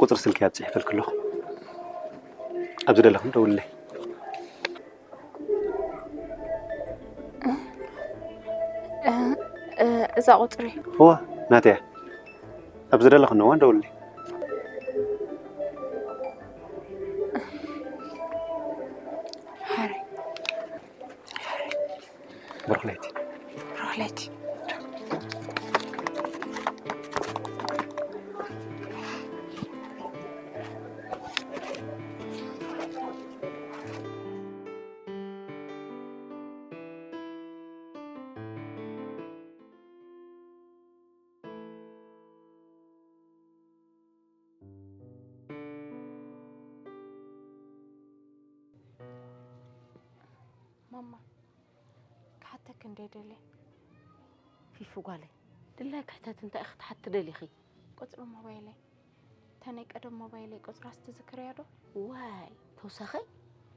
ቁፅሪ ስልኪ ኣብፅሒፈልኪ ኣለኹ። ኣብ ዝደለኹም ደውልለይ። እዛ ቁፅሪ እዋ ናተያ። ኣብ ዝደለኹ እዋን ደውልለይ። ሓረይ ብሩኽ ለይቲ። ብሩኽ ለይቲ። ማማ ክሓተኪ እንደ ደልየ። ፊፊ ጓለይ፣ ድላይኪ ሕተቲ፣ እንታይ ኢኺ ክትሓቲ ደሊኺ? ቁፅሪ ሞባይለይ፣ እታ ናይ ቀደም ሞባይለይ ቁፅራስ ትዝክርያ ዶ? ዋይ ተውሳኸይ፣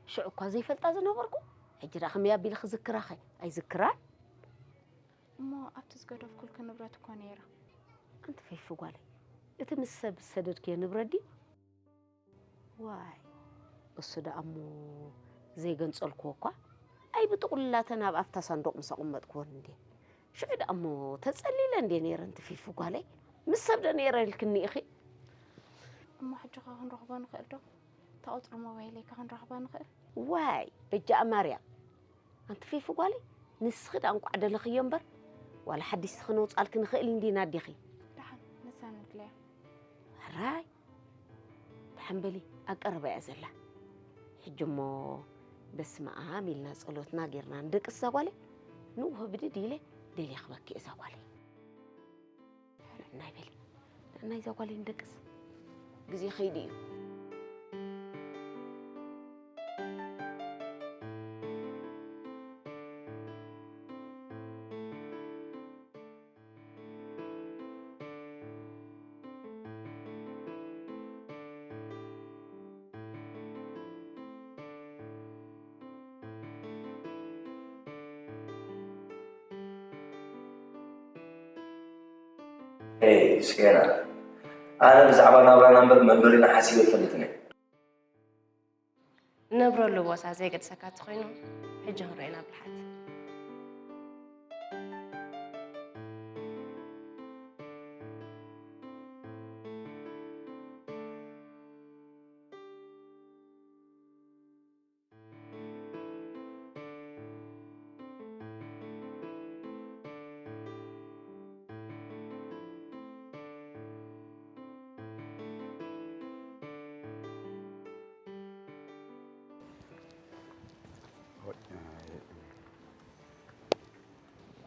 ሽዑ እኳ ዘይፈልጣ ዝነበርኩ፣ ሕጂ ደኣ ከመይ ኣቢለ ክዝክራኸ? ኣይዝክራን። እሞ ኣብቲ ዝገደፍኩልኪ ንብረት እኮ ነይራ። ኣንቲ ፊፊ ጓለይ፣ እቲ ምስ ሰብ ዝሰደድክዮ ንብረት ድዩ? ዋይ እሱ ደኣ እሞ ዘይገንጸልክዎ እኳ፣ ኣይ ብጥቕሉላተን ኣብ ኣፍታ ሳንዱቕ ምስ ኣቐመጥክወን እንዴ። ሽዑ ደኣ እሞ ተጸሊለ እንዴ ነይረ ኣንቲ ፊፊ ጓለይ፣ ምስ ሰብ ዶ ነይረ ኢልክኒ ኢኺ? እሞ ሕጂ ኸ ክንረኽቦ ንኽእል ዶ? እታ ቁፅሪ ሞባይለይ ከ ክንረኽባ ንኽእል? ዋይ በጃኣ ማርያም፣ ኣንቲ ፊፊ ጓለይ፣ ንስኺ ደኣ እንቋዕ ደለኽዮ እምበር፣ ዋላ ሓዲስቲ ክነውጻልኪ ንኽእል እንዲና ኣዴኺ። ደሓን ንሳ ንድለያ። ሕራይ ደሓን በሊ፣ ኣብ ቀረባ እያ ዘላ። ሕጂ እሞ በስመ ኣብ ኢልና ጸሎትና ጌርና ንደቅስ እዛ ጓለይ። ንውሆ ብድድ ኢለ ደልየ ክበኪ እዛ ጓለይ። ንዕናይ በሊ፣ ንዕናይ እዛ ጓለይ ንደቅስ። ግዜ ከይዱ እዩ። ኤይ ስኬና፣ ኣነ ብዛዕባ ናብራና እምበር መንበሪና ሓሲበ ኣይፈልጥን እየ። እነብረሉ ቦታ ዘይገድሰካ እንተኾይኑ፣ ሕጂ ክንሪኦ ኢና ብልሓት።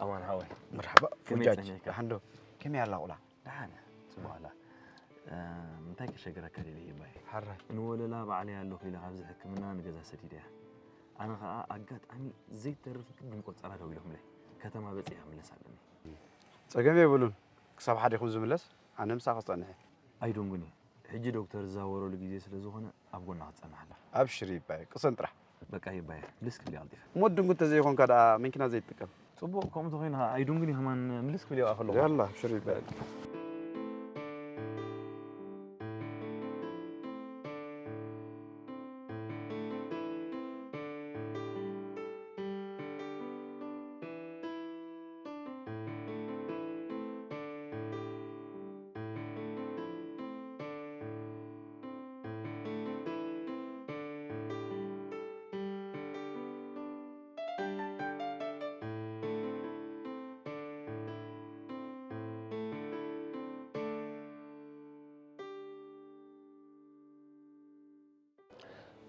ኣማን ሓወይ። መርሓባ ከመይ ፉጃጅ ጸኒሕካ? ደሓን ዶ? ከመይ ኣላ ቁላ? ደሓን እያ። ጽቡቕ ኣላ። እ፣ እንታይ ክሸግረካ ደልየ ይባይ? ሓራይ ንወለላ ባዕለይ ኣለኹ ኢለ ካብ ዝሕክምና ንገዛ ሰዲደያ። ኣነ ኸኣ ኣጋጣሚ ዘይተርፍ ግድን ቆጸራ ደዊሎምለይ። ከተማ በጺሐ ክምለስ ኣለኒ። ጸገም የብሉን። ክሳብ ሓዲኹም ዝምለስ ኣነ ምሳኺ ክጸንሕ እየ። ኣይደንጉን እዩ። ሕጂ ዶክተር ዝዛወረሉ ግዜ ስለ ዝኾነ ኣብ ጎና ክትጸንሕ ኣለኻ። ኣብሽር ይባየ፣ ቅሰን ጥራሕ። በቃ ይባየ፣ ምልስ ክብል እየ ቀልጢፈ። እሞ ድንጉ እንተዘይኾንካ ደኣ መኪና ዘይትጥቀም። ጽቡቕ፣ ከምኡ እንተኾይኑ ኸኣ ኣይድንጉን እዩ፣ ከማን ምልስ ክብል እየ ከለኹ። ያላ፣ ኣብሽር ይባየ።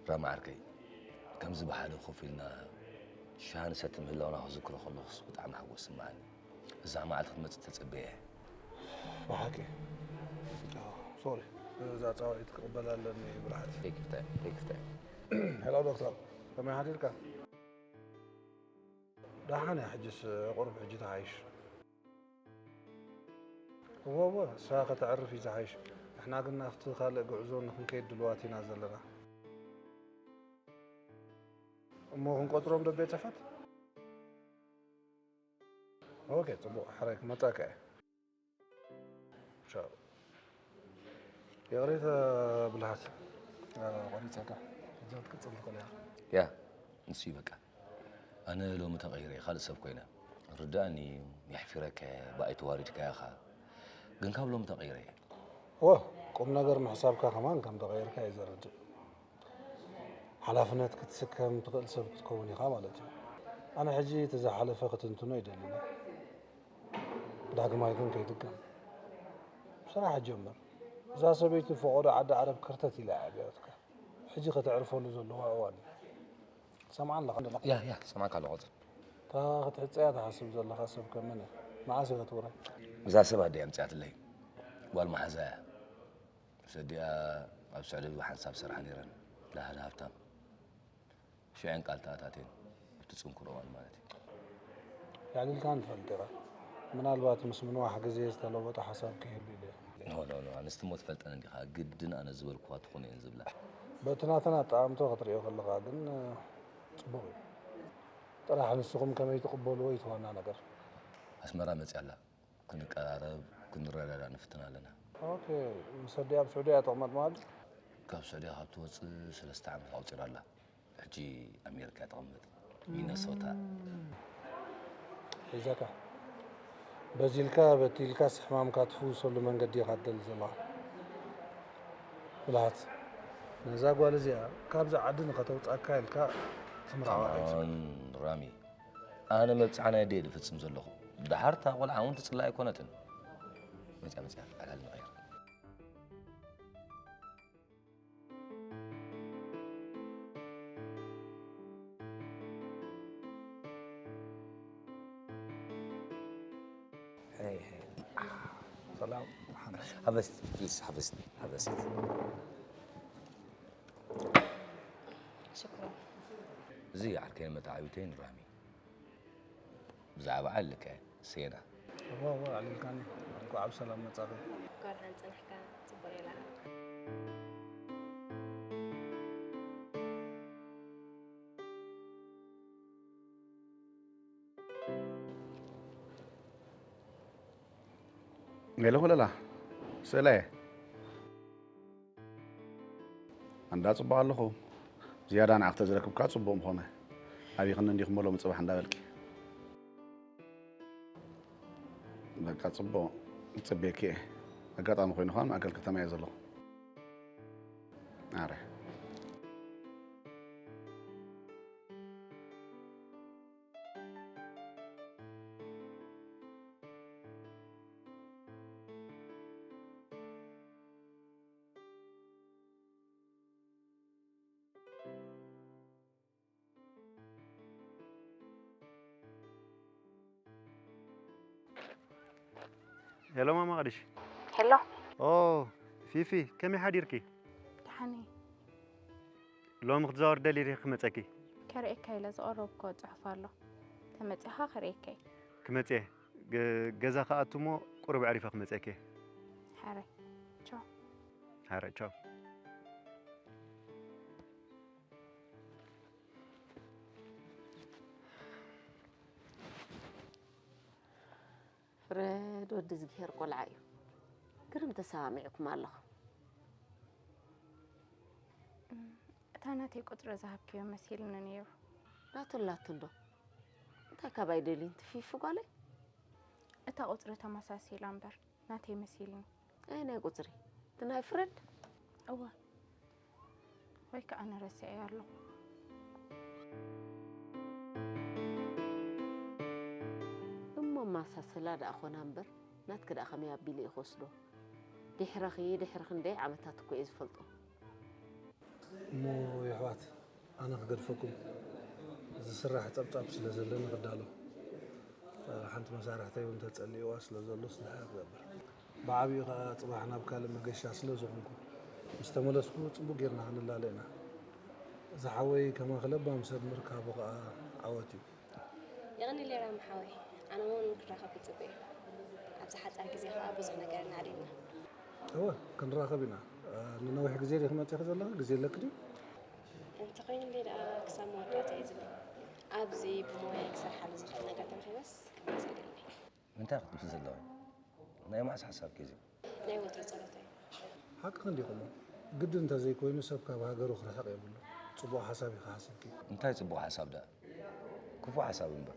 ራማ ዓርከይ፣ ከምዚ ብሓደ ኮፍ ኢልና ሻሂ ንሰቲ ምህላውና ክዝክሮ ከለኹስ ብጣዕሚ ሓጎስ ይስምዓኒ። እዛ መዓልቲ ክትመጽእ ተጸብየ እየ። ብሓቂ። ኣዎ፣ ሶሪ፣ እዛ ጻውዒት ክቕበላ ኣለኒ ብልሓት። ይቅርታ፣ ይቅርታ። ሄሎ ዶክተር፣ ከመይ ሓዲርካ? ደሓን እያ፣ ሕጅስ ቁሩብ ሕጂ ተሓይሽ። እወ እወ፣ እሳ ከተዕርፍ እዩ ዝሓይሽ። ንሕና ግን ናብቲ ካልእ ጉዕዞ ንኽንከይድ ድሉዋት ኢና ዘለና። እሞ ክንቆጽሮም ዶ ቤት ጽሕፈት? ኦኬ፣ ጽቡቕ፣ ሕራይ ክመጻካ እየ። ቻው። ይቕሬታ ብልሃት፣ ቆሪፀካ። ሕጂ ክትቅፅል ትኽእል ኢኻ። ያ፣ ንሱ እዩ በቃ። ኣነ ሎሚ ተቐይረ፣ ካልእ ሰብ ኮይነ። ርዳእኒ እዩ፣ የሕፊረካ እየ፣ ብኣይ ተዋሪድካ ኢኻ። ግን ካብ ሎሚ ተቐይረ እየ። እወ፣ ቁም ነገር ምሕሳብካ ከማን ከም ተቐየርካ እዩ ዘረድእ። ሓላፍነት ክትስከም ትኽእል ሰብ ክትከውን ኢኻ ማለት እዩ። ኣነ ሕጂ እቲ ዝሓለፈ ክትንትኖ ኣይደልን እየ። ዳግማይ ግን ከይድገም ስራሕ ጀምር። እዛ ሰበይቲ ፈቖዶ ዓዲ ዓረብ ከርተት ኢላ እያ ኣብያትካ። ሕጂ ከተዕርፈሉ ዘለዋ እዋን እዩ። ትሰምዓኒ ኣለኻ? ያ፣ ያ፣ ሰማዕካ ኣለኹ። እታ ክትሕጸያ ትሓስብ ዘለኻ ሰብ ከ መን እያ? መዓስ ኢኻ ትውረ? እዛ ሰብ ኣደይ ኣምጺኣትለይ። ጓል መሓዛ እያ። ምስ ኣዲኣ ኣብ ስዑዲ ብሓንሳብ ሰርሓ ነይረን። ደሃ ሃብታም። ሽዐን ቃል ተኣታትየን። ኣብቲ ጽንኩር እዋን ማለት እዩ። የዕሊልካኒ ትፈልጥ ኢኻ። ምናልባት ምስ ምንዋሕ ግዜ ዝተለወጠ ሓሳብ ክህሉ ኢለ እየ። ኖ፣ ኖ፣ ኖ፣ ኣነስ እሞ ትፈልጠን እንዲኻ፣ ግድን ኣነ ዝበልኩዋ ትኹን እየን ዝብላ። በቲ ናተን ኣጠማምቶ ክትርእዮ ከለኻ ግን፣ ጽቡቕ እዩ። ጥራሕ ንስኹም ከመይ ትቕበልዎ እዩ እቲ ዋና ነገር። ኣስመራ መጺኣ ኣላ። ክንቀራረብ፣ ክንረዳዳእ ንፍትን ኣለና። ኦኬ፣ ምስ ኣዲኣ ኣብ ስዑዲ እያ ተቕመጥ ማለት? ካብ ስዑዲ ካብ ትወጽእ ሰለስተ ዓመት ኣቑጺራ ኣላ። ሕጂ ኣሜሪካ እያ ተቐምጥ፣ ሚነሶታ። ሒዘካ። በዚ ኢልካ በቲ ኢልካስ ሕማምካ ትፍውሰሉ መንገዲ ኢኻ ትደሊ ዘለኻ። ብልሃት፣ ነዛ ጓል እዚኣ ካብዚ ዓዲ ንኸተውጻካ ኢልካ ትምርዓዋ ኣይትብል። ከማን ራሚ፣ ኣነ መብጽዓ ናይ ኣደይ ድፍጽም ዘለኹ። ደሓር እታ ቆልዓ እውን ትጽላእ ኣይኮነትን። መጽያ፣ መጽያ፣ ዕላል ንቐይር። Hey, hey. ሰላም። Have a seat, please, have a seat, have a seat. ሽኩራን። እዚ ዓርከይን መተዓቢተይን ራሚ። ብዛዕባ ዓለከ ሴና። እዋ፣ እዋ፣ ኣዕሊልካኒ። እንኳዕ ብሰላም መጻኺ። እንኳዕ ደሓን ጸናሕካ። ጽቡቕ ሌላ። ሄሎ፣ ኮለላ። ስእለ። እንዳ ጽቡቕ ኣለኹ። ዝያዳ ንዓኽ ተዝረክብካ ጽቡቕ ምኾነ። ኣቢኽኒ እንዲኹም ሎሚ ጽባሕ እንዳበልኪ። በቃ ጽቡቕ። ክጽበየኪ እየ። ኣጋጣሚ ኮይኑ ኸኣ ማእከል ከተማ እየ ዘለኹ። ኣረ። ሄሎ ማማ ቅድሽ። ሄሎ። ኦ፣ ፊፊ፣ ከመይ ሓዲርኪ? ደሓን እየ። ሎሚ ክትዛወር ደልየ ክመጸኪ። ከርእየካ ኢለ ዝቐረብኩዎ ጽሑፍ ኣሎ። ተመጺኻ ከርእየካ እየ። ክመጽእ እየ። ገ-፣ ገዛ ክኣቱ እሞ ቁሩብ ኣዕሪፈ ክመጸኪ እየ። ሕራይ። ቻው። ሕራይ፣ ቻው። ፍረድ ወዲ እዝግሄር ቆልዓ እዩ። ግርም ተሰማሚዕኩም ኣለኹም። እታ ናተይ ቁጽሪ ዝሃብክዮ መሲልኒ ነይሩ። ናቱ ኣላቱ እንዶ? እንታይ ካባይ ደልዩ ትፊፊ ጓለይ? እታ ቁጽሪ ተመሳሲላ እምበር ናተይ መሲልኒ። ኣየናይ ቁጽሪ? እቲ ናይ ፍረድ? እወ። ወይ ከኣ ኣነ ረሲዐዮ ኣለኹ። እሞ ማሳሰላ ደኣ ኾና እምበር፣ ናትኪ ደኣ ከመይ ኣቢለ እየ ክወስዶ? ድሕረኺ፣ ድሕሪ ክንደይ ዓመታት እኮ እየ ዝፈልጦ። እሞ የሕዋት፣ ኣነ ክገድፈኩም፣ ዝስራሕ ጸብጻብ ስለ ዘለኒ ክዳሎ። ሓንቲ መሳርሕተይ እውን ተጸሊእዋ ስለ ዘሎ፣ ስለ ክገብር። ብዓቢኡ ኸኣ ጽባሕ ናብ ካልእ መገሻ ስለ ዝኾንኩ፣ ምስ ተመለስኩ ጽቡቕ ጌርና ክንላለ ኢና። እዚ ሓወይ ከማኺ ለባም ሰብ ምርካቡ ኸኣ ዓወት እዩ። የቐንየለይ ራሚ ሓወይ፣ ኣነ እውን ክራኸብ ክጽበ እየ። ኣብዚ ሓጻር ግዜ ኸኣ ብዙሕ ነገር እናዕሊልና። እወ፣ ክንራኸብ ኢና። ንነዊሕ ግዜ ዲኺ መጺኺ ዘለኺ? ግዜ ኣለኪ ድዩ? እንተኾይኑለይ ደኣ ክሳብ መወዳእታ እየ ዝብል። ኣብዚ ብሞያይ ክሰርሓሉ ዝኽእል ነገር ተረኺበስ ክመልስ እደሊ። እንታይ ክትብሊ ዘለኺ? ናይ መዓስ ሓሳብኪ እዚ? ናይ ወትሩ ጸሎተይ። ሓቅኺ እንዲኹም። ግድን እንተዘይኮይኑ ሰብ ካብ ሃገሩ ክርሕቕ የብሉ። ጽቡቕ ሓሳብ ኢኻ ሓሲብኪ። እንታይ ጽቡቕ ሓሳብ ደኣ? ክፉእ ሓሳብ እምበር።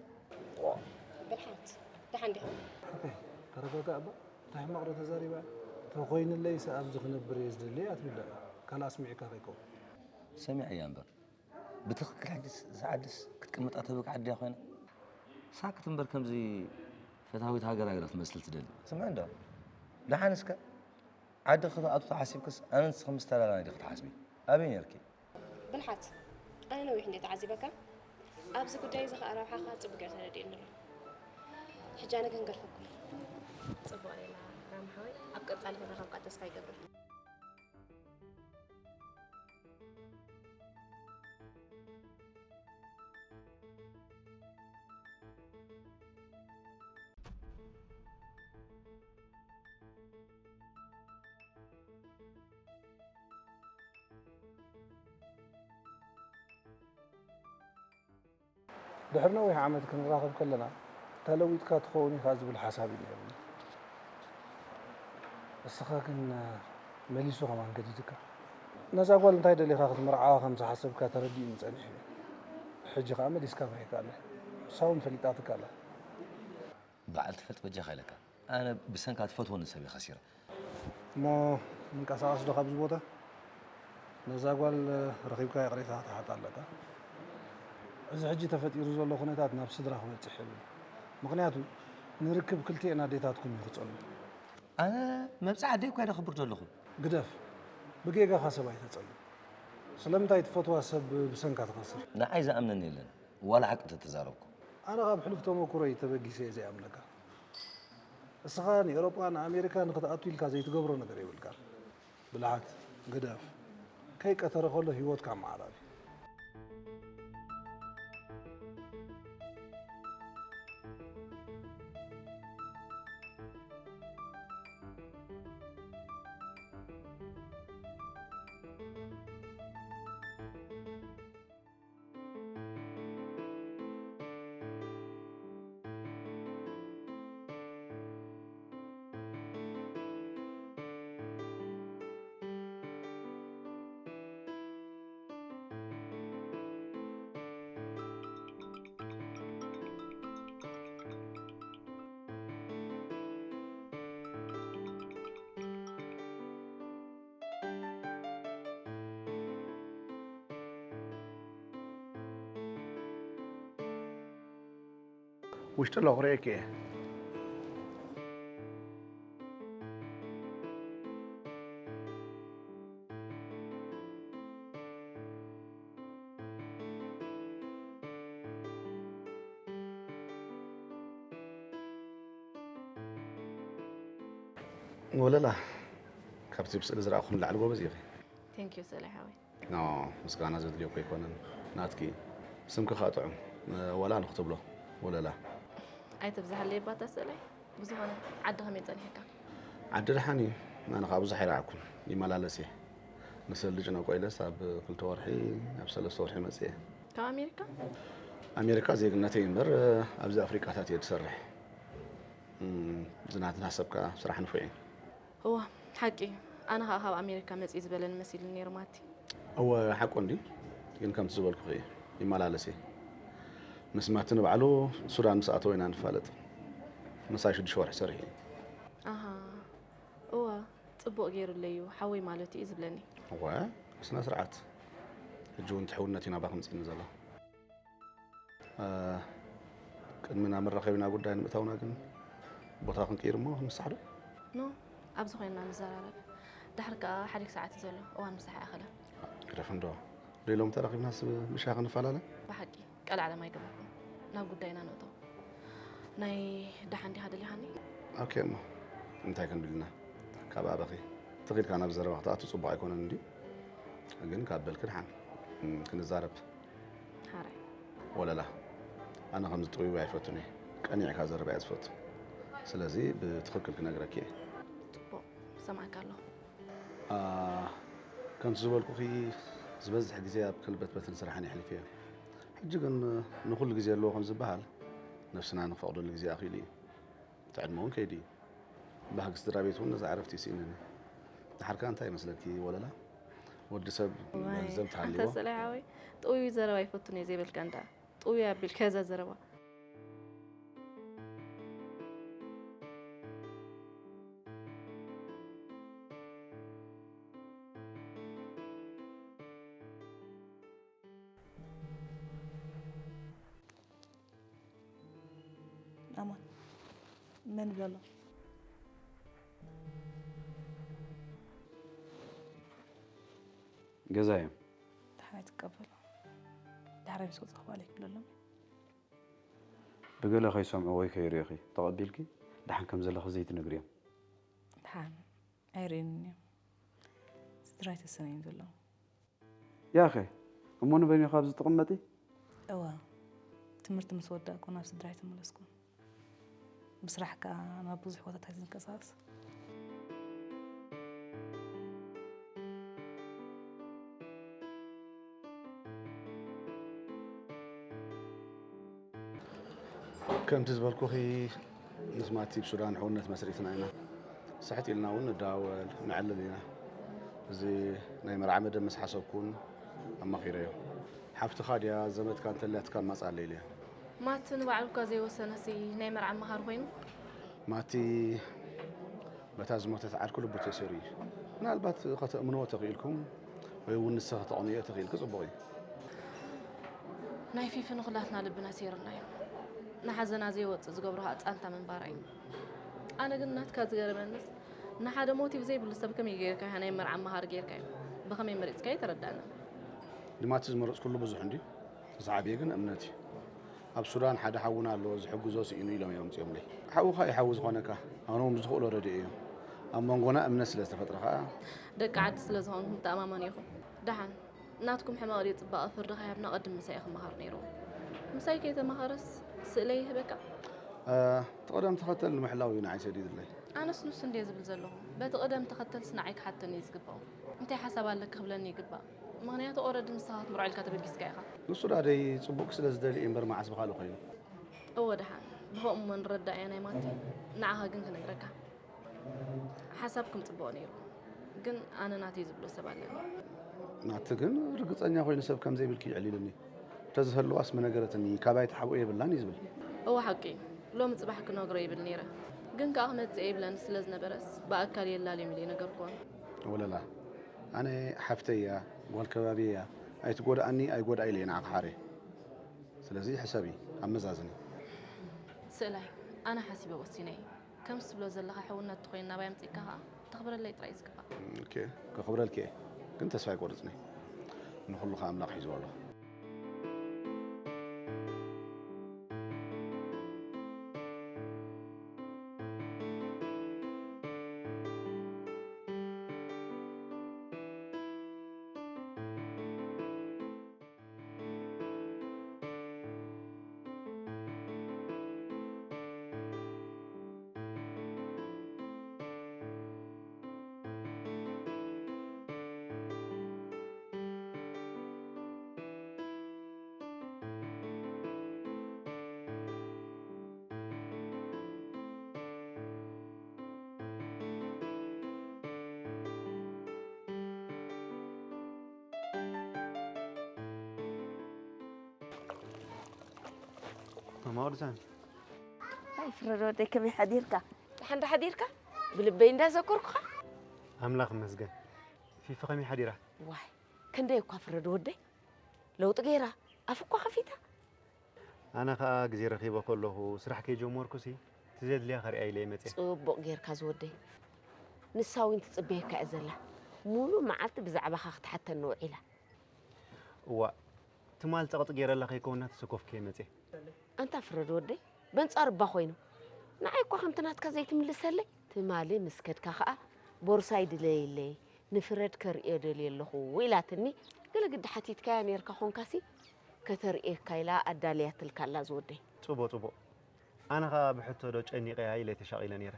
ብልሓት፣ ደሓን ዲኻ? ሓቀይ፣ ተረጋጋእ እባ። እንታይ ሕማቕ ዶ ተዛሪባ? ተኾይንለይስ ኣብዚ ክነብር እየ ዝደሊ እያ ትብል ደኣ። ካልእ ኣስሚዕካ ከይከውን። ሰሚዐያ እምበር። ብትኽክል ሕጅስ እዛ ዓድስ ክትቅመጣ ተበቅዓ ድያ ኮይና? ሳክት እምበር ከምዚ ፈታዊት ሃገራ ኢላ ክትመስል ትደሊ። ስምዒ እንዶ። ደሓን እስከ ዓዲ ክትኣቱ ተሓሲብክስ ኣነ ንስኺ ምስ ተላላና ዲኺ ትሓስቢ? ኣበይ ነርኪ? ብልሓት፣ ኣነ ነዊሕ እንድየ ተዓዚበካ። ኣብዚ ጉዳይ እዚ ኸኣ ረብሓኻ ጽቡቕ ገይሩ ተረዲኡኒ ኣሎ። ሕጂ ኣነ ግን ገርፈኩም። ጽቡቕ ሌላ ራም ሓወይ፣ ኣብ ቀጻሊ ክንራኸብ ከኣ ተስፋ ይገብር። ድሕሪ ነዊሕ ዓመት ክንራኸብ ከለና፣ ተለዊጥካ ትኸውን ኢኻ ዝብል ሓሳብ እዩ ነይሩኒ። እስኻ ግን መሊሱ ከማን ገዲድካ። ነዛ ጓል እንታይ ደሊኻ ክትምርዓዋ ከም ዝሓሰብካ ተረዲኡኒ ጸኒሑ እዩ። ሕጂ ኸኣ መሊስካ ምሒርካለይ። ንሳ እውን ፈሊጣትካ ኣላ። በዓል ትፈልጥ በጃኻ ኢለካ። ኣነ ብሰንካ ትፈትወኒ ሰብ እየ ከሲረ። እሞ ምንቀሳቐስ ዶ ካብዚ ቦታ? ነዛ ጓል ረኺብካ ይቕሬታ ክትሓታ ኣለካ። እዚ ሕጂ ተፈጢሩ ዘሎ ኩነታት ናብ ስድራ ክበጽሕ የብሉን። ምኽንያቱ ንርክብ ክልቲኤን ኣዴታትኩም እዩ ክጸሉ። ኣነ መብጽዓ ኣደይ እኳ እየ ደኽብር ዘለኹ። ግደፍ፣ ብጌጋኻ ሰብ ኣይተጸሉ። ስለምንታይ ትፈትዋ ሰብ ብሰንካ ትኸስር? ንዓይ ዝኣምነኒ የለን፣ ዋላ ሓቂ እንተተዛረብኩ። ኣነ ካብ ሕሉፍ ተመኩሮይ ተበጊሰ እየ ዘይኣምነካ። እስኻ ንኤውሮጳ ንኣሜሪካ ንኽትኣቱ ኢልካ ዘይትገብሮ ነገር የብልካን። ብልሓት ግደፍ። ከይቀተረ ከሎ ህይወትካ ኣመዓራሪ። ውሽጢ ኣለኹ ርእየኪ እየ። ወለላ፣ ካብቲ ብስእሊ ዝረኣኹ ንላዕሊ ጎበዝ ኢኺ። Thank you ሰሌ ሓወይ። ኖ፣ ምስጋና ዘድልዮ እኮ ኣይኮነን። ናትኪ ስምኪ ከኣ ጥዑም፣ ዋላ ኣነ ክትብሎ፣ ወለላ። ኣይትብዝሓለይ እባ እታ ስእለይ። ብዝኾነ፣ ዓዲ ከመይ ጸኒሕካ? ዓዲ ደሓን እዩ። ኣነ ከኣ ብዙሕ ኣይረኣዕኩን። ይመላለስ እየ። ንስለ ዝጭነቆ ኢለስ ኣብ ክልተ ወርሒ፣ ኣብ ሰለስተ ወርሒ መጽእ እየ። ካብ ኣሜሪካ? ኣሜሪካ ዜግነተይ እምበር፣ ኣብዚ ኣፍሪቃታት እየ ዝሰርሕ። እም፣ እዚ ናትና ሰብ ከኣ ስራሕ ንፉዕ እዩ። እዋ፣ ሓቂ እዩ። ኣነ ኸኣ ካብ ኣሜሪካ መጺኡ ዝበለኒ መሲሉኒ ነይሩ ማቲ። እወ፣ ሓቁ እንዲ። ግን ከምቲ ዝበልኩኺ እዩ። ይመላለስ እየ። ምስ ማቲ ንባዕሉ ሱዳን ምስ ኣተወ ኢና ንፋለጥ። ምሳይ ሽዱሽተ ወርሒ ሰሪሑ እዩ። ኣሃ፣ እወ፣ ጽቡቕ ገይሩለይ እዩ፣ ሓወይ ማለቱ እዩ ዝብለኒ። እወ፣ ብስነ ስርዓት። ሕጂ እውን እቲ ሕውነት እዩ ናባኺ ምጺእኒ ዘሎ። እ፣ ቅድሚ ናብ መራኸቢና ጉዳይ ንምእታውና ግን ቦታ ክንቅይር እሞ ክንምሳሕ ዶ? ኖ፣ ኣብዚ ኮይንና ንዘራረብ። ድሕሪ ከኣ ሓዲግ ሰዓት እዩ ዘሎ፣ እዋን ምሳሕ ኣይኣኸለን። ግደፍ እንዶ። ዶ ኢሎም ተራኺብናስ ብሻሂ ክንፈላለ? ብሓቂ፣ ቀልዓለም ኣይገበርኩን። ናብ ጉዳይና ንእቶ። ናይ ደሓን ዲኻ ደሊኻኒ? ኦኬ እሞ፣ እንታይ ክንብል ኢና? ካብ ኣበኺ፣ ትኽ ኢልካ ናብ ዘረባ ክትኣቱ ጽቡቕ ኣይኮነን እንድዩ። ግን ካብ በልኪ ደሓን፣ እም፣ ክንዛረብ። ሓራይ። ወለላ፣ ኣነ ከምዚ ጥውይዋይ ኣይፈቱን እየ። ቀኒዕካ ዘረባ እየ ዝፈቱ። ስለዚ ብትኽክል ክነግረኪ እየ። ጽቡቕ፣ ሰማዕካ ኣለኹ። ኣ፣ ከምቲ ዝበልኩኺ፣ ዝበዝሕ ግዜ ኣብ ከልበትበትን ስራሕን የሕሊፈዮ። ሕጂ ግን ንኹሉ ግዜ ኣለዎ ከም ዝበሃል፣ ነፍስና ንፈቕደሉ ግዜ ኣኺሉ እዩ። እቲ ዕድመ እውን ከይዱ እዩ። ባህጊ ስድራ ቤት እውን ነዛ ዕረፍቲ ይስኢንኒ። ድሓርካ እንታይ ይመስለኪ ወለላ? ወዲ ሰብ ዋይ፣ ገንዘብ ኣንተ ተሃልይዎ ጽላይ ሓወይ፣ ጥውዩ ዘረባ ይፈቱን እየ ዘይበልካ እንዳ። ጥውዩ ኣቢልካ እዛ ዘረባ። ኣማን፣ መን ይብሎ ኣሎ? ገዛ እዮም። ደሓን ኣይትቀበሎ። ዳሕራይ ምስ ወጻኹ ባለይ ክብለሎም። ብገለ ከይሰምዑ ወይ ከይርእዩኺ ተቐቢልኪ ደሓን ከም ዘለኺ ዘይትነግርዮም። ደሓን ኣይርእዩንን እዮም። ስድራይ ተሰነዮም ዘለዉ። ያኸ እሞ ንበይኑ ካብዚ ትቕመጢ? እወ፣ ትምህርቲ ምስ ወዳእኩ ናብ ስድራይ ተመለስኩ። ብስራሕ ከኣ ናብ ብዙሕ ቦታታት ዝንቀሳቐስ። ከምቲ ዝበልኩኺ ምስ ማቲ ብሱዳን ሕውነት መስሪትና ኢና። ስሕት ኢልና እውን ንደዋወል ንዕልል ኢና። እዚ ናይ መርዓ መደብ ምስ ሓሰብኩን ኣማኺረዮ። ሓፍትኻ ድያ ዘመድካ እንተልያትካ ማጻለይ ኢለዮ። ማቲ ንባዕሉ እኳ ዘይወሰነሲ ናይ መርዓ መሃር ኮይኑ። ማቲ በታ ዝሞተት ዓርኩ ልቡ ተሰይሩ እዩ። ምናልባት ከተእምንዎ ተኽኢልኩም ወይ እውን ንስኻ ከተቕንዮ ተኽኢልኪ ጽቡቕ እዩ። ናይ ፊፊ ንኹላትና ልብና ሰይርና እዩ። ንሓዘና ዘይወጽእ ዝገብሮ ኸኣ ጻንታ ምንባራ እዩ። ኣነ ግን ናትካ ዝገረመንስ ንሓደ ሞቲቭ ዘይብሉ ሰብ ከመይ ጌርካ ኢኻ ናይ መርዓ መሃር ጌርካዮ? ብኸመይ መሪጽካዮ ኣይተረዳእንን። ንማቲ ዝመረጽኩሉ ብዙሕ እንድዩ። እቲ ዝዓብየ ግን እምነት እዩ። ኣብ ሱዳን ሓደ ሓውና ኣሎ ዝሕግዞ ስኢኑ ኢሎም እዮም ኣምጺኦምለይ። ሓውኻ እዩ ሓዊ ዝኾነካ። ኣነ እውን ብዝኽእሎ ረድኤዮ። ኣብ መንጎና እምነት ስለ ዝተፈጥረ ኸኣ ደቂ ዓዲ ስለ ዝኾንኩም ተኣማመኑ ኢኹም። ደሓን ናትኩም ሕማቕ ድዩ ጽባቐ ፍርዲ ከይሃብና ቅድም ምሳይ ክመሃር ነይርዎ። ምሳይ ከይተማኸረስ ስእለይ ይህበካ። እቲ ቅደም ተኸተል ንምሕላው እዩ ንዓይ ሰዲድለይ። ኣነስ ንሱ እንድየ ዝብል ዘለኹ። በቲ ቅደም ተኸተልስ ንዓይ ክሓተኒ እዩ ዝግባእ። እንታይ ሓሳብ ኣለኪ ክብለኒ ይግባእ። ምኽንያቱ ኦረዲ ንስኻ ክትምርዖ ኢልካ ተበጊስካ ኢኻ። ንሱ ዳደይ ጽቡቕ ስለ ዝደሊ እዩ እምበር መዓስ ብኻልእ ኮይኑ። እወ ደሓን ብኸምኡ እሞ ንረዳእ እያ ናይ ማቲ። ንዓኻ ግን ክነግረካ። ሓሳብኩም ጽቡቕ ነይሩ። ግን ኣነ ናተይ ዝብሎ ሰብ ኣለኒ። ናቲ ግን ርግጸኛ ኮይኑ ሰብ ከም ዘይብልኪ እዩ ዕሊሉኒ። እንተዝህልዋስ ምነገረትኒ፣ ካባይ ትሓብኦ የብላን እዩ ዝብል። እወ ሓቂ እዩ። ሎሚ ጽባሕ ክነግሮ ይብል ነይረ። ግን ከኣ ክመጽእ የብለን ስለ ዝነበረስ ብኣካል የላልዮም ኢለ ይነገርክዎ። ወለላ፣ ኣነ ሓፍተይ እያ፣ ጓል ከባቢ እያ፣ ኣይትጎድኣኒ ኣይጎድኣ ኢለ እየ ንዓኺ ሓርየ። ስለዚ ሕሰቢ፣ ኣመዛዝኒ። ስእላይ፣ ኣነ ሓሲበ ወሲነ እየ። ከምዚ ትብሎ ዘለኻ ሕውነት ተኾይኑ ናባይ ኣምጺእካ ኸኣ ተኽብረለይ ጥራይ እዩ ዝግባእ። ኦኬ፣ ከኽብረልኪ እየ፣ ግን ተስፋ ኣይቆርጽን እየ። ንኹሉ ኸኣ ኣምላኽ ሒዝዎ ኣሎ። ማማ ቅዱሳን ኣይ ፍረድ ወደይ ከመይ ሓዲርካ? ደሓን ዶ ሓዲርካ? ብልበይ እንዳዘከርኩኻ። ኣምላኽ ይመስገን። ፊፊ ከመይ ሓዲራ? ዋይ ክንደይ እኳ ፍረድ ወደይ ለውጢ ገይራ ኣፍ እኳ ከፊታ። ኣነ ኸኣ ግዜ ረኺበ ከለኹ ስራሕ ከይጀመርኩሲ እቲ ዘድልያ ከርእያ ኢለ እየ መፅየ። ጽቡቕ ጌርካ ዝወደይ። ንሳ እውን ትጽበየካ እያ ዘላ። ሙሉእ መዓልቲ ብዛዕባኻ ክትሓተኒ ውዒላ። እዋእ ትማል ጸቕጢ ገይረላ ከይከውና ተሰኮፍኩ እየ መፅየ። ኣንታ ፍረድ ወደይ በንጻሩ እባ ኮይኑ ንዓይ እኳ ከምቲ ናትካ ዘይትምልሰለይ። ትማሊ ምስ ከድካ ኸኣ ቦርሳይ ድለይለይ ንፍረድ ከርእዮ ደልየ ኣለኹ ኢላትኒ። ገለ ግዲ ሓቲትካያ ኔርካ ኾንካሲ ከተርእየካ ኢላ ኣዳልያትልካ ኣላ ዝወደይ። ጽቡቕ ጽቡቕ። ኣነ ኸኣ ብሕቶ ዶ ጨኒቐያ ኢለ ተሻቒለ ኔረ።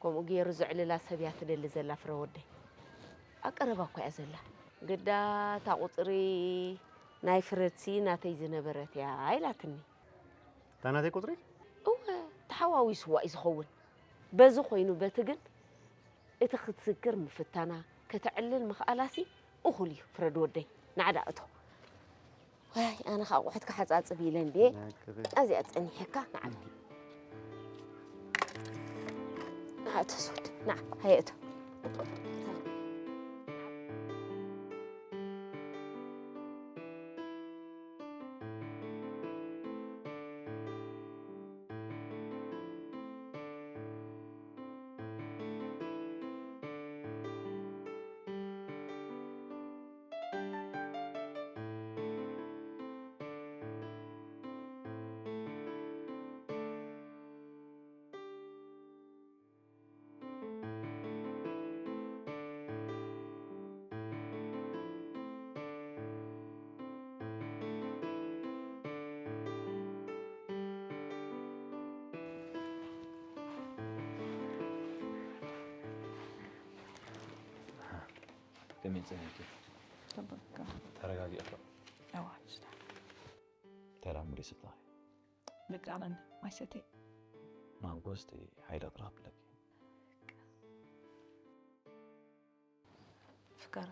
ከምኡ ገይሩ ዘዕልላ ሰብ እያ ትደሊ ዘላ ፍረ ወደይ። ኣብ ቀረባ እኳ እያ ዘላ። ግዳ እታ ቁጽሪ ናይ ፍረድሲ ናተይ ዝነበረት እያ ኢላትኒ። እታ ናተይ ቁጽሪ? እወ ተሓዋዊስዋ እዩ ዝኸውን። በዚ ኮይኑ በቲ ግን እቲ ክትዝክር ምፍታና ከተዕልል ምኽኣላሲ እኹል እዩ ፍረድ ወደይ። ንዓዳ እቶ። ዋይ ኣነ ኸዓ ኣቑሑት ክሓጻጽብ ኢለ እንድየ። ናግሪ። ኣዚኣ ጸኒሐካ ንዓዳ። ንዓ ተስወድ ንዓ ሃየ እቶ። ከመይ ጸኒሕኪ? ጽቡቅ። ተረጋጊእኺ ዶ? እዋ ሽታ። ሰላም ሪስታ። ደቂ ኣነን ማይ ሰትየ። ማንጎ እስቲ ሓይሊ ክረኽብለኪ። ፍከራ።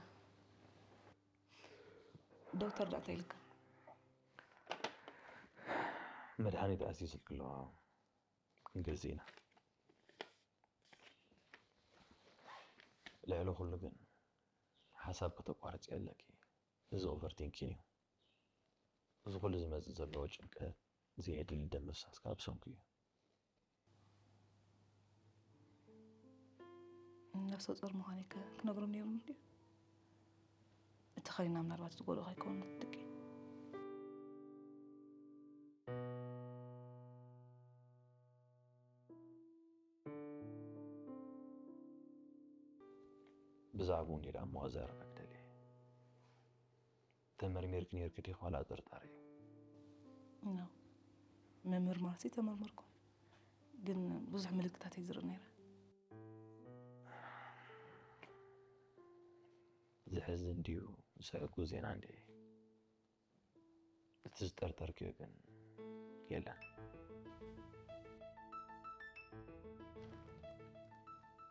ዶክተር ዳእተ ኢልካ። መድሃኒት ኣዚዝልኪ ኣለዋ። ክንገዝእ ኢና። ልዕሊ ኩሉ ግን ሓሳብ ከተቋርፂ ኣለኪ። እዚ ኦቨርቲንኪን እዩ። እዚ ኩሉ ዝመፅእ ዘለዎ ጭንቀት፣ ዘየድሊ ደም ምፍሳስ ካብ ሰንኩ እዩ። ነፍሰ ጾር ምዃነይ ከ ክነግሮም ነይሮም ድዩ? እቲ ኸይና ምናልባት ዝጎድኦ ከይከውን ደቂ። ብዛዕባኡ እንዲዳ እሞ ክዛረበክ ደልየ። ተመርሚርክ ነይርክ ዲኽ ዋላ ጥርጣረ እዩ? ኖ፣ ምምርማርሲ ተመርመርኩ፣ ግን ብዙሕ ምልክታት እየ ዝርኢ ነይረ። ዝሕዝን ድዩ ዝሕጉ ዜና እንዴ? እቲ ዝጠርጠርክዮ ግን የለን።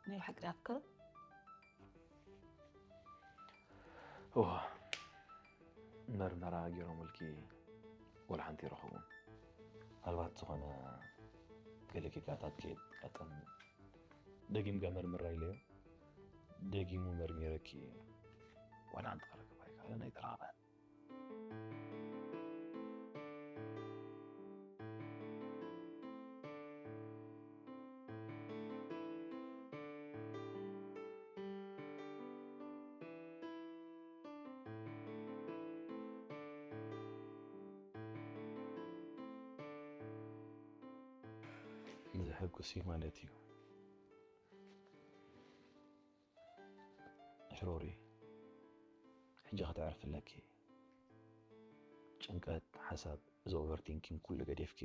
ናይ ብሓቂ ኣፍከረ እዋ፣ መርመራ ገይሮምልኪ ወላ ሓንቲ ይረኸቡን። ምናልባት ዝኾነ ገለ ጌጋታት ከየጋጠም ደጊምካ መርምራ ኢለዮ። ደጊሙ መርሚረኪ ዋላ ሓንቲ ክረክብ ኣይከኣለን ኣይተረኸበን። ንዘሐጉስ እዩ ማለት እዩ። ሽሮሪ፣ ሕጂ ከተዕርፊ ኣለኪ። ጭንቀት፣ ሓሳብ፣ እዚ ኦቨርቲንኪንግ ኩሉ ገዲፍኪ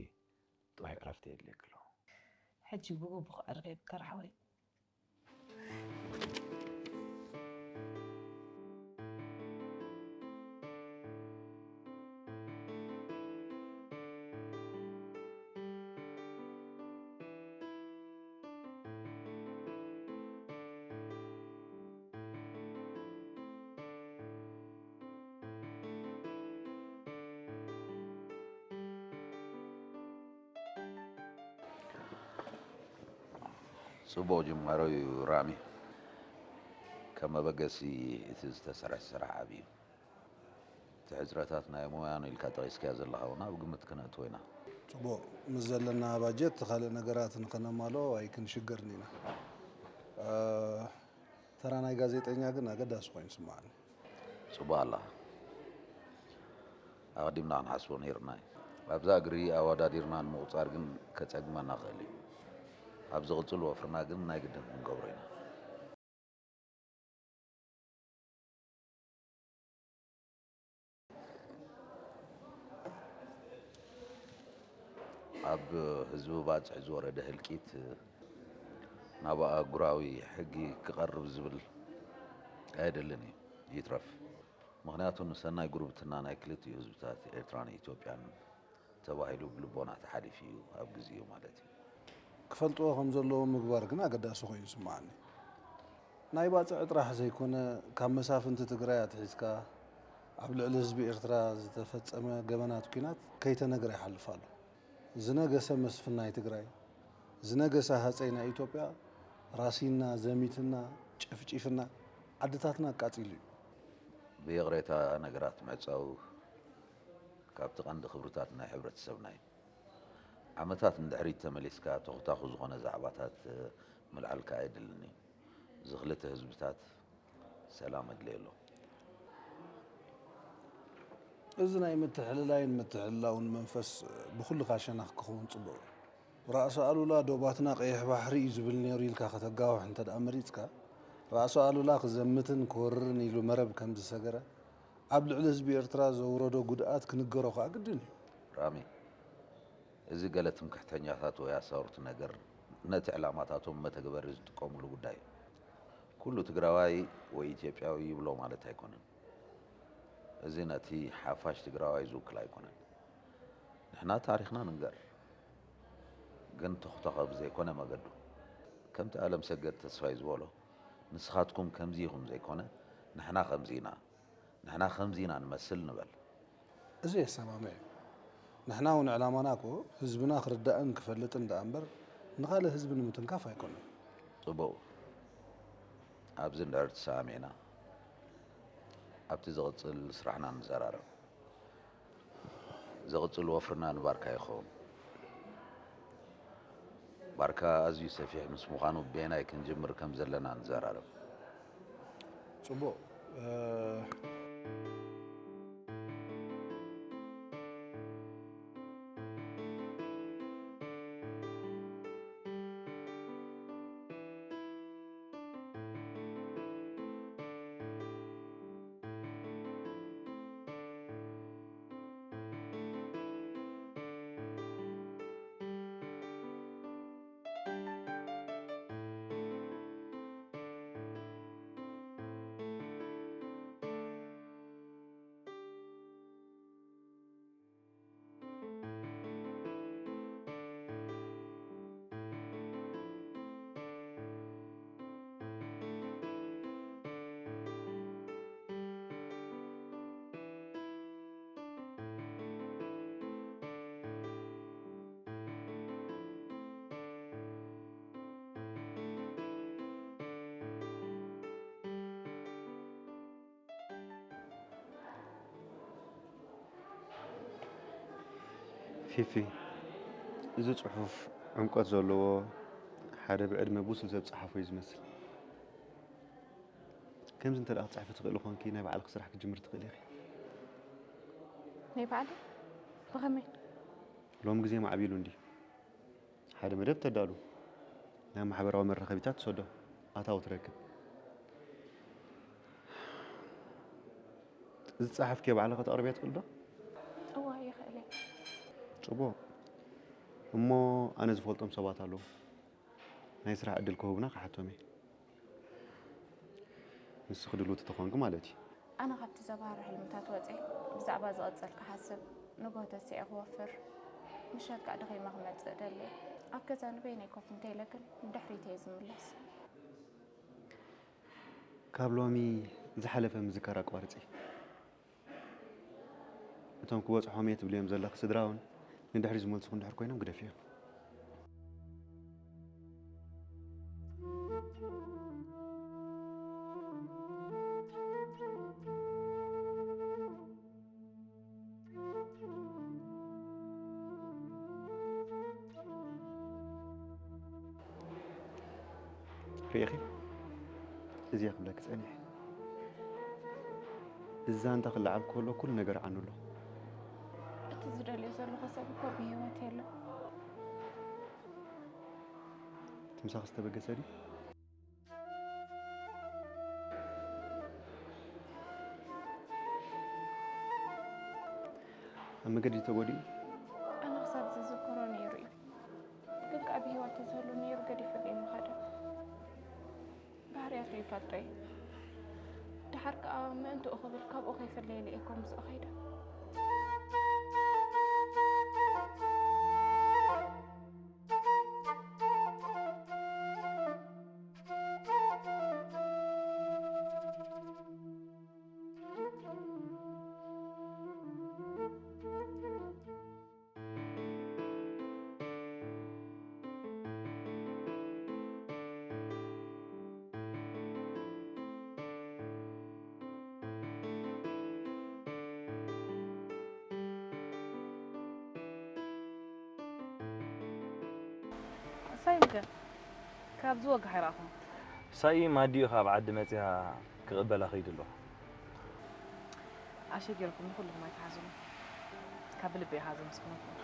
ጥዑይ ዕረፍቲ የድልየኪ ኣሎ። ሕጂ ብግቡ ክዕርፍ እየ ብከር ሓወይ። ጽቡቕ ጅማሮ እዩ ራሚ። ከም መበገሲ እቲ ዝተሰርሐ ስራሕ ዓቢ እዩ። እቲ ሕጽረታት ናይ ሞያ ነው ኢልካ ጠቒስካዮ ዘለኻ እውን ኣብ ግምት ክነእትዎ ኢና። ጽቡቕ፣ ምስ ዘለና ባጀት ካልእ ነገራት ንኸነማልኦ ኣይክንሽገርን ኢና። ተራ ናይ ጋዜጠኛ ግን ኣገዳሲ ኮይኑ ይስምዓኒ። ጽቡቕ ኣለኻ። ኣቐዲምና ክንሓስቦ ነይሩና እዩ። ኣብዛ እግሪ ኣወዳዲርና ንምቑጻር ግን ከጸግመና ይኽእል እዩ። ኣብ ዝቕጽል ወፍርና ግን ናይ ግድን ክንገብሮ ኢና። ኣብ ህዝቢ ባጽዕ ዝወረደ ህልቂት ናብ ኣህጉራዊ ሕጊ ክቐርብ ዝብል ኣየድልን እዩ፣ ይትረፍ። ምኽንያቱ ንሰናይ ጉርብትና ናይ ክልቲኡ ህዝብታት ኤርትራን ኢትዮጵያን ተባሂሉ ብልቦና ተሓሊፉ እዩ፣ ኣብ ግዜኡ ማለት እዩ። ክፈልጥዎ ከም ዘለዎም ምግባር ግን ኣገዳሲ ኮይኑ ይስምዓኒ። ናይ ባጽዕ ጥራሕ ዘይኮነ፣ ካብ መሳፍንቲ ትግራይ ኣትሒዝካ ኣብ ልዕሊ ህዝቢ ኤርትራ ዝተፈጸመ ገበናት ኲናት ከይተነግረ ይሓልፍ ኣሎ። ዝነገሰ መስፍን ናይ ትግራይ፣ ዝነገሰ ሃጸይ ናይ ኢትዮጵያ ራሲና፣ ዘሚትና፣ ጨፍጪፍና፣ ዓድታትና ኣቃጺሉ እዩ። ብይቕሬታ ነገራት ምዕጻው ካብቲ ቀንዲ ክብርታት ናይ ሕብረተሰብና እዩ። ዓመታት ንድሕሪት ተመሊስካ ተኹታኹ ዝኾነ ዛዕባታት ምልዓልካ ኣየድልን እዩ። እዚ ክልተ ህዝብታት ሰላም ኣድለየሎም። እዚ ናይ ምትሕልላይን ምትሕልላውን መንፈስ ብኹልኻ ሸነኽ ክኸውን ጽቡቕ እዩ። ራእሲ ኣሉላ ዶባትና ቀይሕ ባሕሪ እዩ ዝብል ነይሩ ኢልካ ከተጋውሕ እንተ ደኣ መሪጽካ፣ ራእሲ ኣሉላ ክዘምትን ክወርርን ኢሉ መረብ ከም ዝሰገረ፣ ኣብ ልዕሊ ህዝቢ ኤርትራ ዘውረዶ ጉድኣት ክንገሮ ከኣ ግድን እዩ። ራሚ፣ እዚ ገለ ትምክሕተኛታት ወይ ኣሳወርቲ ነገር ነቲ ዕላማታቶም መተግበሪ ዝጥቀሙሉ ጉዳይ እዩ። ኩሉ ትግራዋይ ወይ ኢትዮጵያዊ ይብሎ ማለት ኣይኮነን። እዚ ነቲ ሓፋሽ ትግራዋይ ዝውክል ኣይኮነን። ንሕና ታሪኽና ንንገር፣ ግን ተኹታኸ ብዘይኮነ መገዱ። ከምቲ ኣለም ሰገድ ተስፋይ ዝበሎ፣ ንስኻትኩም ከምዚ ኢኹም ዘይኮነ፣ ንሕና ከምዚ ኢና፣ ንሕና ከምዚ ኢና ንመስል ንበል። እዚ የሰማምዕ እዩ። ንሕና እውን ዕላማና እኮ ህዝብና ክርዳእን ክፈልጥን ደኣ እምበር ንኻልእ ህዝቢ ንምትንካፍ ኣይኮነን። ጽቡቕ። ኣብዚ እንድሕር ተሰማሚዕና ኣብቲ ዝቕጽል ስራሕና ንዘራረብ። ዝቕጽል ወፍርና ንባርካ ይኸውን። ባርካ ኣዝዩ ሰፊሕ ምስ ምዃኑ በየናይ ክንጅምር ከም ዘለና ንዘራረብ። ጽቡቕ። ፊፊ፣ እዚ ጽሑፍ ዕምቆት ዘለዎ ሓደ ብዕድመ ብሱል ሰብ ጸሓፎ እዩ ዝመስል። ከምዚ እንተ ደኣ ክትጽሕፊ ትኽእሊ ኾንኪ ናይ ባዕልኺ ስራሕ ክትጅምሪ ትኽእሊ ኢኺ። ናይ ባዕለይ? ብኸመይ? ሎም ግዜ ማዕቢሉ እንድዩ። ሓደ መደብ ተዳሉ፣ ናብ ማሕበራዊ መራኸቢታት ትሰዶ፣ ኣታዊ ትረክብ። ዝጸሓፍክዮ ባዕልኻ ከተቕርብያ ትኽእሊ ዶ? እዋ ይኽእል እየ። ጽቡቕ። እሞ ኣነ ዝፈልጦም ሰባት ኣለዉ። ናይ ስራሕ ዕድል ክህቡና ክሓቶም እየ። ንስኺ ድልውቲ ተኾንኪ ማለት እዩ። ኣነ ካብቲ ዘባህር ሕልምታት ወጺኤ ብዛዕባ ዝቕጽል ክሓስብ፣ ንግሆ ተሲኤ ክወፍር፣ ምሸት ከኣ ደኺመ ክመጽእ እደሊ እየ። ኣብ ገዛ ንበይነይ ኮፍ እንተኢለ ግን ንድሕሪት እየ ዝምለስ። ካብ ሎሚ ዝሓለፈ ምዝካር ኣቋርጺ። እቶም ክበጽሖም እየ ትብልዮም ዘለኺ ስድራ እውን ንድሕሪት ዝመልሱኺ እንድሕር ኮይኖም ግደፍዮም። ርኢኺ? እዚ እየ ክብለኪ ጸኒሐ። እዚ ዛንታ ክለዓል ከሎ ኩሉ ነገር ዓኑ ኣሎ። እቲ ዝደልዮ ዘለኹ ሰብ እኮ ብህይወት የለን። እቲ ምሳኺ ዝተበገሰ ድዩ? ኣብ መገዲ ተጎዲኡ? ኣነ ክሳብ ዝዝክሮ ነይሩ እዩ። ግን ከኣ ብህይወት ተዝህሉ ነይሩ ገዲፉኒ እዩ ምኸደ። ባህርያቱ ይፈልጦ እዩ። ደሓር ከኣ ምእንትኡ ክብል ካብኡ ከይፍለየለይ እኮ ምስኡ ከይደ። ሳይም ከ ካብዚ ወግሕ ኣይረኣኹን። ሳይም ኣዲኡ ካብ ዓዲ መጺኣ ክቕበላ ከይዱ ኣለኹ። ኣሸጊርኩም ንኹልኹም ኣይትሓዙኒ። ካብ ልቢ እየ ሓዘን ምስ ኩነኩም።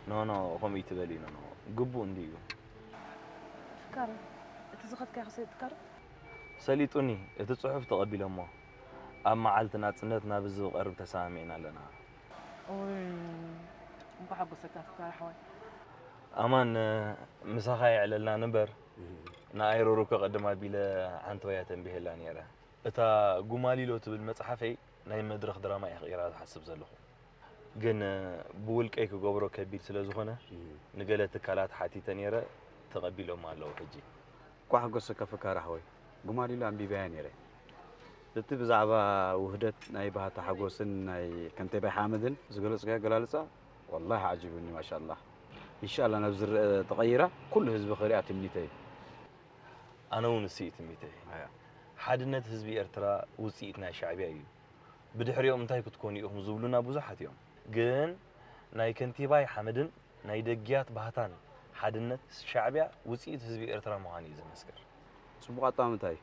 ኖ ኖ፣ ከምኡ ይትበሊ። ኖ ኖ፣ ግቡእ እንዲ እዩ። ፍካር፣ እቲ ዝኸድካዮ ክሰ-፣ ፍካር? ሰሊጡኒ፣ እቲ ጽሑፍ ተቐቢሎሞ። ኣብ መዓልቲ ናጽነት ናብ ህዝቢ ክቐርብ ተሰማሚዕና ኣለና። ኡይ፣ እንኳዕ ሓጎሰካ ፍካር ኣሕዋይ። ኣማን፣ ምሳኻ የዕለልና ንበር፣ ንኣይሮሩ ከቐድም ኣቢለ ሓንቲ ወያ ተንቢሄላ ነይረ። እታ ጉማሊሎ ትብል መጽሓፈይ ናይ መድረኽ ድራማ እየ ክቕይራ ዝሓስብ ዘለኹ። ግን ብውልቀይ ክገብሮ ከቢድ ስለ ዝኾነ፣ ንገለ ትካላት ሓቲተ ነይረ፣ ተቐቢሎም ኣለዉ ሕጂ። ኳሕ ጎሰ ከፍካር ኣሕወይ፣ ጉማሊሎ ኣንቢበያ ነይረ። እቲ ብዛዕባ ውህደት ናይ ባህታ ሓጎስን ናይ ከንቴባይ ሓመድን ዝገለጽካዮ ኣገላልጻ፣ ወላሂ ዓጂቡኒ፣ ማሻኣላህ። ኢንሻኣላህ፣ ናብዚ ዝረአ ተቐይራ፣ ኩሉ ህዝቢ ክሪኣ ትምኒተይ። ኣነ እውን እሱ እዩ ትምኒተይ። ኣያ። ሓድነት ህዝቢ ኤርትራ ውጽኢት ናይ ሻዕቢያ እዩ። ብድሕሪኦም እንታይ ክትኮኑ ኢኹም ዝብሉና ብዙሓት እዮም። ግን ናይ ከንቲባይ ሓመድን ናይ ደግያት ባህታን ሓድነት ሻዕቢያ ውጽኢት ህዝቢ ኤርትራ ምዃኑ እዩ ዘመስክር። ጽቡቕ ኣጠማምታ እዩ።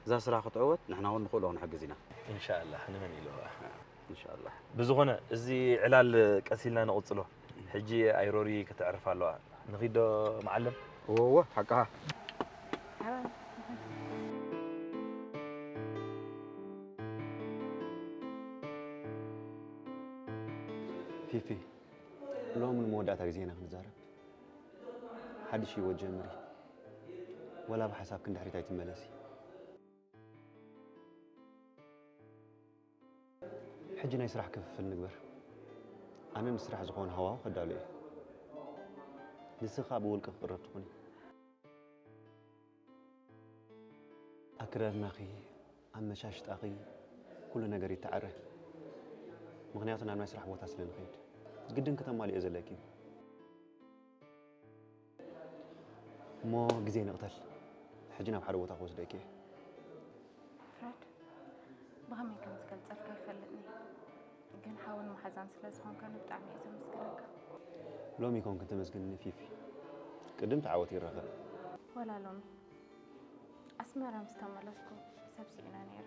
እዛ ስራሕ ክትዕወት ንሕና እውን ንኽእሎ ክንሕግዝ ኢና። ኢንሻኣላህ፣ ንመን ኢልዋ? ኢንሻኣላህ። ብዝኾነ፣ እዚ ዕላል ቀስ ኢልና ንቕጽሎ። ሕጂ ኣይሮሪ ከተዕርፍ ኣለዋ። ንኺዶ መዓለም? እወ፣ እወ፣ ሓቅኻ። ሓባን። ፊፊ፣ ሎሚ ንመወዳእታ ግዜ ኢና ክንዛረብ። ሓድሽ ህይወት ጀምሪ። ወላ ብሓሳብ ክንድሕሪት ኣይትመለሲ። ሕጂ ናይ ስራሕ ክፍፍል ንግበር። ኣነ ንስራሕ ዝኾነ ሃዋሁ ከዳሉ እየ። ንስኻ ብውልቂ ክቕረብ ትኹኒ። ኣክረርናኺ፣ ኣመሻሽጣኺ፣ ኩሉ ነገር ይተዓረ። ምኽንያቱ ናብ ናይ ስራሕ ቦታ ስለ ንኸይድ። ግድን ከተማልኦ ዘለኪ እዩ። እሞ ግዜ ንቕተል። ሕጂ ናብ ሓደ ቦታ ክወስደኪ እየ። ፍረድ፣ ብኸመይ ከም ዝገልጸልካ ይፈልጥኒ። ግን ሓውን መሓዛን ስለ ዝኾንካኒ ብጣዕሚ እየ ዘመስግነካ። ሎሚ ይኮንክን ተመስግንኒ ፊፊ። ቅድም ተዓወት ይረኸብ። ወላ ሎሚ ኣስመራ ምስ ተመለስኩ ሰብ ስኢነ ነይረ።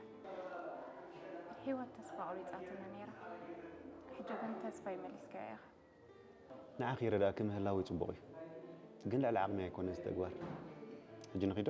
ህይወት ተስፋ ቆሪጻትኒ ነይራ። ሕጂ ግን ተስፋይ መሊስካዮ ኢኻ። ንዓኺ ይረዳእኪ ምህላው ጽቡቕ እዩ። ግን ልዕሊ ዓቕሚ ኣይኮነን እዚ ተግባር። ሕጂ ንኺዶ?